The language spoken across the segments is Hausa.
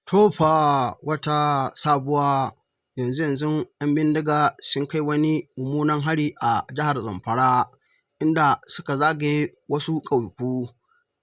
To fa wata sabuwa, yanzu-yanzun 'yan bindiga sun kai wani mummunan hari a jihar Zamfara, inda suka zagaye wasu ƙauyuku,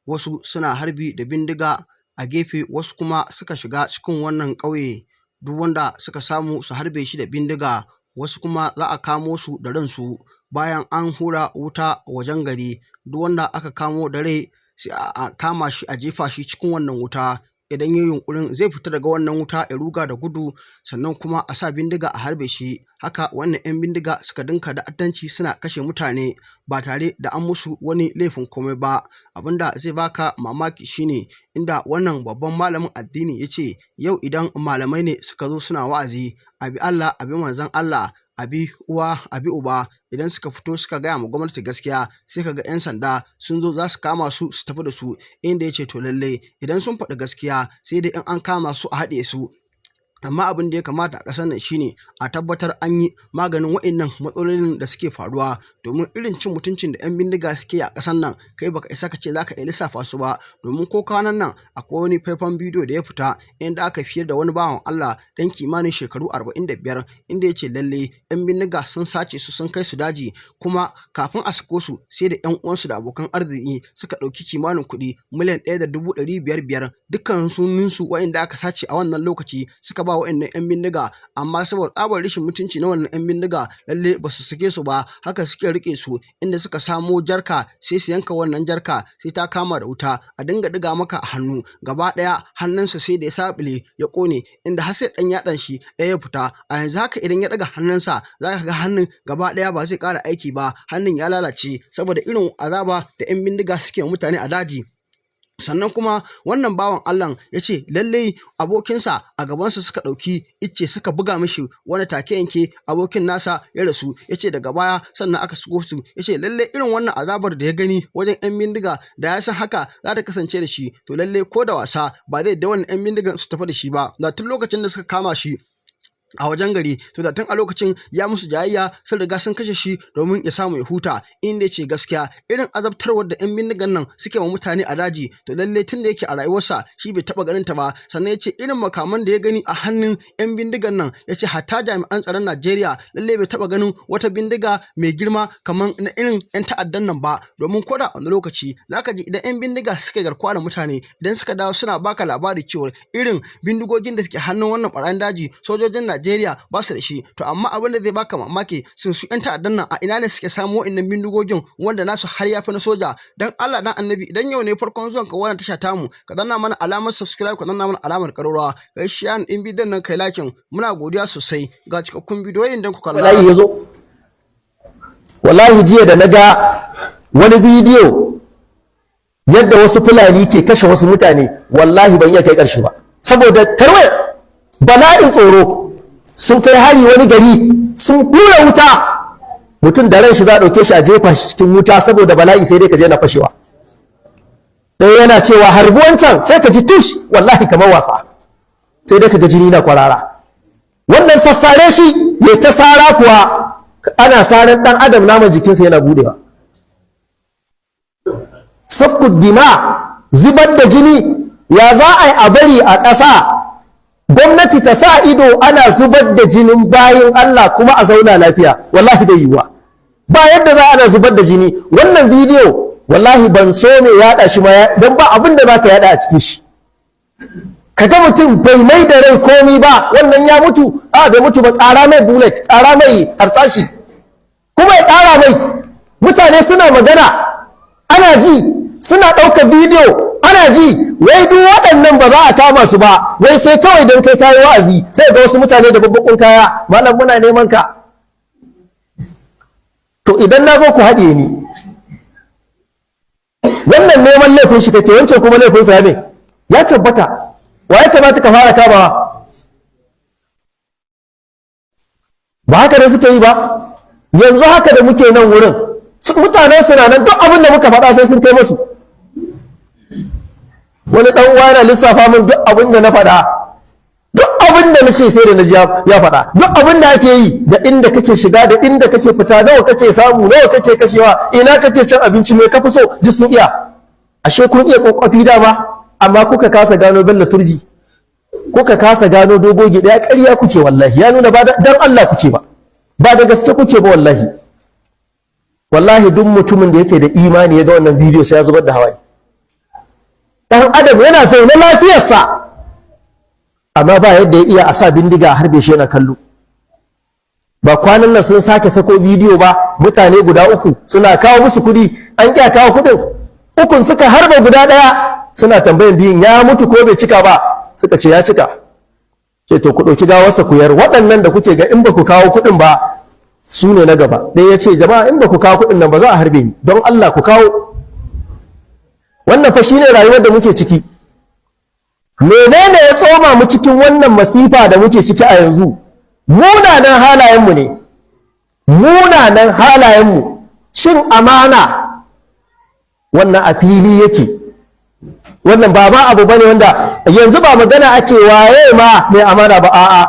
wasu suna harbi da bindiga a gefe, wasu kuma suka shiga cikin wannan ƙauye, duk wanda suka samu su harbe shi da bindiga, wasu kuma za a kamo su da ransu bayan an hura wuta wajen gari. Duk wanda aka kamo da rai sai a kama shi a jefa shi cikin wannan wuta. Idan ya yi yunƙurin zai fita daga wannan wuta ya ruga da gudu, sannan kuma a sa bindiga a harbe shi. Haka wannan 'yan bindiga suka dinga ta'addanci, suna kashe mutane ba tare da an musu wani laifin komai ba. Abin da zai baka mamaki shine inda wannan babban malamin addini ya ce yau idan malamai ne suka zo suna wa'azi, a bi Allah, a bi manzon Allah, a bi uwa, a bi uba, idan suka fito suka gaya ma gwamnati gaskiya, sai ka ga 'yan sanda sun zo za su kama su su tafi da su. Inda ya ce to lallai idan sun faɗi gaskiya, sai dai in an kama su a haɗe su. Amma abin da ya kamata a ƙasar nan shine a tabbatar an yi maganin wa'innan matsalolin da suke faruwa, domin irin cin mutuncin da 'yan bindiga suke yi a ƙasar nan, kai baka isa ka ce za ka iya lissafa su ba. Domin ko kwanan nan akwai wani faifan bidiyo da ya fita inda aka fiyar da wani bawan Allah ɗan kimanin shekaru 45, inda ya ce lalle 'yan bindiga sun sace su sun kai su daji, kuma kafin a sako su sai da 'yan uwansu da abokan arziki suka ɗauki kimanin kuɗi 1,500,000, dukkan sunansu wa'inda aka sace a wannan lokaci, suka ba wa'innan 'yan bindiga. Amma saboda tsabar rashin mutunci na wannan 'yan bindiga, lalle ba su sake su ba, haka suke rike su, inda suka samo jarka sai su yanka wannan jarka, sai ta kama da wuta, a dinga ɗiga maka a hannu. Gaba ɗaya hannunsa sai da ya saɓule ya ƙone, inda har sai ɗan yatsan shi ɗaya ya fita. A yanzu haka idan ya ɗaga hannunsa, za ka ga hannun gaba ɗaya ba zai ƙara aiki ba, hannun ya lalace saboda irin azaba da 'yan bindiga suke mutane a daji. Sannan kuma wannan bawan Allah ya ce lallai abokinsa a gabansa suka ɗauki icce suka buga mishi, wani take yanke abokin nasa ya rasu. Ya ce daga baya sannan aka shigo su. Ya ce lallai irin wannan azabar da ya gani wajen 'yan bindiga, da ya san haka za ta kasance da shi, to lallai ko da wasa ba zai da wannan 'yan bindigan su tafi da shi ba. Da tun lokacin da suka kama shi a wajen gari, to da tun a lokacin ya musu jayayya, sun riga sun kashe shi domin ya samu ya huta. Inda ya ce gaskiya irin azabtarwar da 'yan bindigan nan suke wa mutane a daji, to lalle tun da yake a rayuwarsa shi bai taba ganin ta ba. Sannan ya ce irin makaman da ya gani a hannun 'yan bindigan nan, ya ce hatta jami'an tsaron Najeriya lalle bai taba ganin wata bindiga mai girma kamar na irin 'yan ta'addan nan ba. Domin ko da wani lokaci zaka ji idan 'yan bindiga suka garkuwa da mutane, idan suka dawo suna baka labari cewa irin bindigogin da suke hannun wannan ɓarayin daji, sojojin Najeriya ba su da shi. To amma abin da zai baka mamaki, sun su 'yan ta'addan nan a ina ne suke samu wa'annan bindigogin wanda nasu har yafi na soja? Dan Allah dan Annabi, idan yau ne farkon zuwan ka wannan tasha tamu, ka danna mana alamar subscribe, ka danna mana alamar ƙararrawa, kai share din bidiyon nan, kai like. Muna godiya sosai. Ga cikakkun bidiyoyin dan ku kalla. Wallahi yazo, wallahi jiya da naga wani bidiyo yadda wasu Fulani ke kashe wasu mutane, wallahi ban iya kai ƙarshe ba saboda tarwai bala'in tsoro. Sun kai hari wani gari, sun hura wuta, mutum da ran shi za a ɗauke shi a jefa shi cikin wuta saboda bala'i, sai dai ka je na fashewa. Ɗaya yana cewa harbi wancan, sai ka ji tush, wallahi kamar wasa, sai dai ka ga jini na kwarara. Wannan sassare shi, ya ta sara kuwa, ana saran ɗan adam, naman jikinsa yana budewa. Safku dima, zubar da jini, ya za a yi a bari a ƙasa gwamnati ta sa ido ana zubar da jinin bayin Allah kuma a zauna lafiya? Wallahi bai yiwuwa, ba yadda za ana zubar da jini. Wannan bidiyo wallahi ban so me yaɗa shi ma, don ba abin da za ka yaɗa a cikin shi. Kaga mutum bai mai da rai komi ba, wannan ya mutu, a bai mutu ba, ƙara mai bullet, ƙara mai harsashi, kuma ya ƙara mai. Mutane suna magana ana ji, suna ɗaukar bidiyo ana ji. Wai duk waɗannan ba za a kama su ba, wai sai kawai don kai kayi wa'azi, sai ga wasu mutane da babban kaya, "Malam, muna neman ka." To idan na zo ku haɗe ni, wannan neman laifin shi kake, wancan kuma laifinsa ne ya tabbata. Wa ya kamata ka fara kamawa? Ba haka ne suke yi ba? Yanzu haka da muke nan wurin, mutanen suna nan, duk abin da muka faɗa sai sun kai musu. Wani ɗan uwa yana lissafa min duk abin da na faɗa, duk abin da na ce sai da na ji ya faɗa, duk abin da ake yi, da inda kake shiga, da inda kake fita, nawa kake samu, nawa kake kashewa, ina kake cin abinci, mai ka fi so, duk sun iya. Ashe kun iya kokafi dama, amma kuka kasa gano Bello Turji. Kuka kasa gano Dogo Gide, ya ƙarya kuke wallahi. Ya nuna ba dan Allah kuke ba, ba da gaske kuke ba wallahi. Wallahi duk mutumin da yake da imani ya ga wannan bidiyo sai ya zubar da hawaye. Dan adam yana zaune lafiyarsa, amma ba yadda ya iya, a sa bindiga a harbe shi yana kallo. Ba kwanan nan sun sake sako bidiyo ba, mutane guda uku suna kawo musu kuɗi, an ƙya kawo kuɗin, ukun suka harba guda ɗaya, suna tambayan biyun ya mutu ko bai cika ba, suka ce ya cika. Ce to ku ɗauki gawarsa ku yar. Waɗannan da kuke ga in ba ku kawo kuɗin ba su ne na gaba. Ɗaya ya ce, "Jama'a, in ba ku kawo kuɗin nan ba za a harbe ni, don Allah ku kawo." Wannan fa shine rayuwar da muke ciki. Menene ya tsoma mu cikin wannan masifa da muke ciki a yanzu? Munanan halayenmu ne, munanan halayenmu, cin amana. Wannan a fili yake, wannan ba ma abu bane wanda yanzu ba magana ake waye ma mai amana ba, a'a.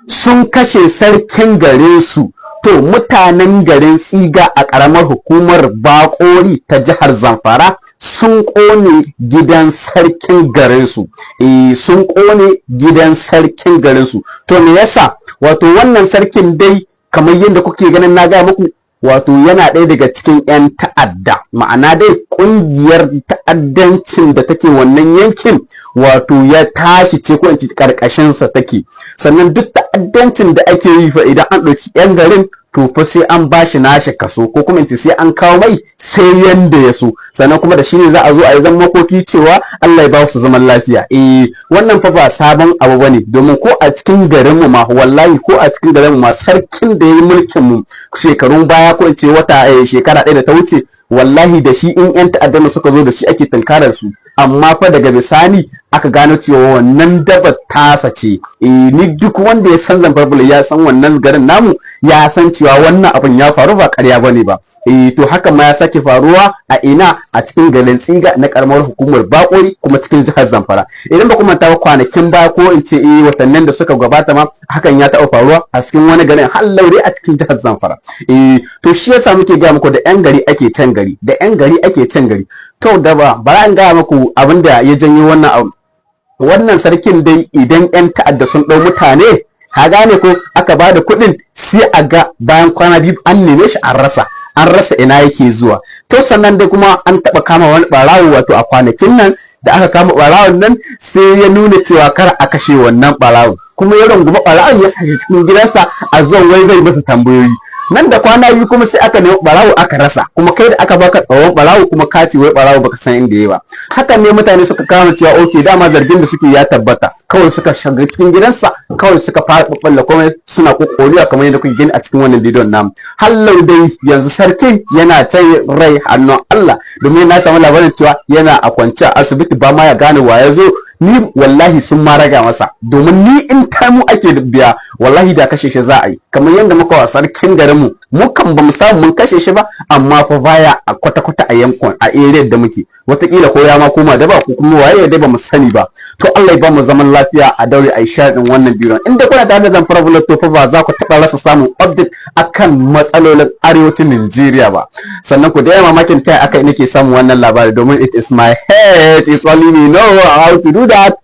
Sun kashe sarkin garin su. To, mutanen garin Tsiga a ƙaramar hukumar Bakori ta jihar Zamfara sun ƙone gidan sarkin garin su. Eh, sun ƙone gidan sarkin garin su. To, me yasa? Wato wannan sarkin dai, kamar yadda kuke ganin na gaya muku, wato yana ɗaya daga cikin 'yan ta'adda, ma'ana dai ƙungiyar ta'addancin da take wannan yankin, wato ya tashi ce ko in ce ƙarƙashinsa take. Sannan duk ta'addancin da ake yi fa, idan an ɗauki 'yan garin, to fa sai an bashi nashi kaso, ko kuma in ce sai an kawo mai sai yanda ya so. Sannan kuma da shi ne za a zo a yi zaman makoki cewa Allah ya ba su zaman lafiya. Eh, wannan fa ba sabon abu bane, domin ko a cikin garin mu ma, wallahi ko a cikin garin mu ma, sarkin da ya yi mulkin mu shekarun baya, ko in ce wata shekara ɗaya da ta wuce, wallahi da shi in yan ta'addan suka zo da shi ake tunkarar su. Amma fa daga bisani aka gano cewa wannan dabar tasa ce. Eh, ni duk wanda ya san Zamfara ya san wannan garin namu, ya san cewa wannan abin ya faru, ba ƙarya bane ba. Eh, to haka ma ya sake faruwa a ina? A cikin garin Tsiga na karamar hukumar Bakori, kuma cikin jihar Zamfara. Idan ba kuma ta kwanakin baya, ko in ce eh watannin da suka gabata ma, hakan ya taɓa faruwa a cikin wani garin har laure a cikin jihar Zamfara. Eh, to shi yasa muke ga muku da yan gari ake can gari, da yan gari ake can gari. To, da ba bara in gaya muku abin da ya janyo wannan abu. Wannan sarkin dai, idan yan ta'adda sun ɗau mutane, ka gane ko, aka ba da kuɗin, sai a ga bayan kwana 2 an neme shi an rasa, an rasa ina yake zuwa. To, sannan dai kuma an taɓa kama wani ɓarawo. Wato a kwanakin nan da aka kama ɓarawon nan, sai ya nuna cewa kar a kashe wannan ɓarawon, kuma ya rungumi ɓarawon ya sashi cikin gidansa a zuwan wai zai masa tambayoyi. Nan da kwana 2 kuma sai aka nemi ɓarawo aka rasa. Kuma kai da aka baka tsawon ɓarawo, kuma ka ce wai ɓarawo baka san inda ya ba. Hakan ne mutane suka kama cewa okay, dama zargin da suke ya tabbata. Kawai suka shiga cikin gidansa, kawai suka fara ɓaɓɓalla komai, suna kokoriya kamar yadda kuke gani a cikin wannan bidiyon namu. Hallau dai yanzu sarkin yana ta rai hannun Allah, domin na samu labarin cewa yana a kwance a asibiti, ba ma ya gane wa ya zo. Ni wallahi sun ma raga masa, domin ni in tamu ake biya, wallahi da kashe shi za a yi, kamar yadda muka wa sarkin garin mu. Mu kan ba mu samu mun kashe shi ba, amma fa baya a kwata kwata a yankon a area da muke. Watakila ko ya ma koma da ba ko kuma waye dai ba mu sani ba. To, Allah ya ba mu zaman lafiya. A daure a yi din wannan bidiyon. Inda kuna tare da Zamfara Vlog, to fa ba za ku taɓa rasa samun update akan matsalolin arewacin Najeriya ba. Sannan ku da mamakin ta aka nake samun wannan labari, domin it is my head, it's only me know how to do that.